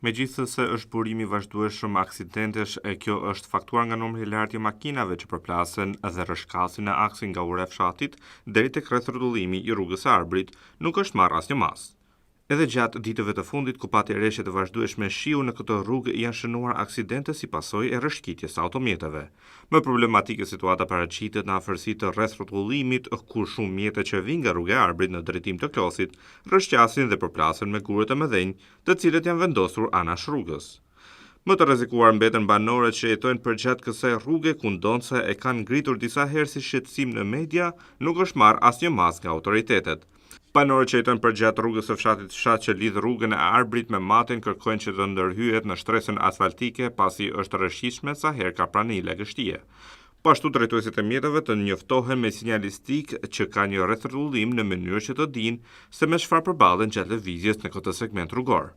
Megjithëse është burim i vazhdueshëm aksidentesh e kjo është faktuar nga numri i lartë i makinave që përplasen dhe rrëshqasin në aksin nga ura e fshatit deri tek rrethrrotullimi i rrugës së Arbrit, nuk është marrë asnjë masë. Edhe gjatë ditëve të fundit ku pati reshje të vazhdueshme shiu në këtë rrugë janë shënuar aksidente si pasojë e rrëshqitjes së automjeteve. Më problematike situata paraqitet në afërsi të rrethrrotullimit ku shumë mjete që vijnë nga rruga e Arbrit në drejtim të Klosit rrëshqasin dhe përplasen me gurët e mëdhenj të cilët janë vendosur anash rrugës. Më të rrezikuar mbeten banorët që jetojnë përgjatë kësaj rruge ku ndonëse e kanë ngritur disa herë si shqetësim në media, nuk është marrë asnjë masë nga autoritetet. Banorët që jetojnë përgjatë rrugës së fshatit Fshat që lidh rrugën e Arbrit me Matin kërkojnë që të ndërhyhet në shtresën asfaltike pasi është e rrezikshme sa herë ka prani lagështie. Po ashtu drejtuesit e mjeteve të njoftohen me sinjalistikë që ka një rrethrrotullim në mënyrë që të dinë se me çfarë përballen gjatë lëvizjes në këtë segment rrugor.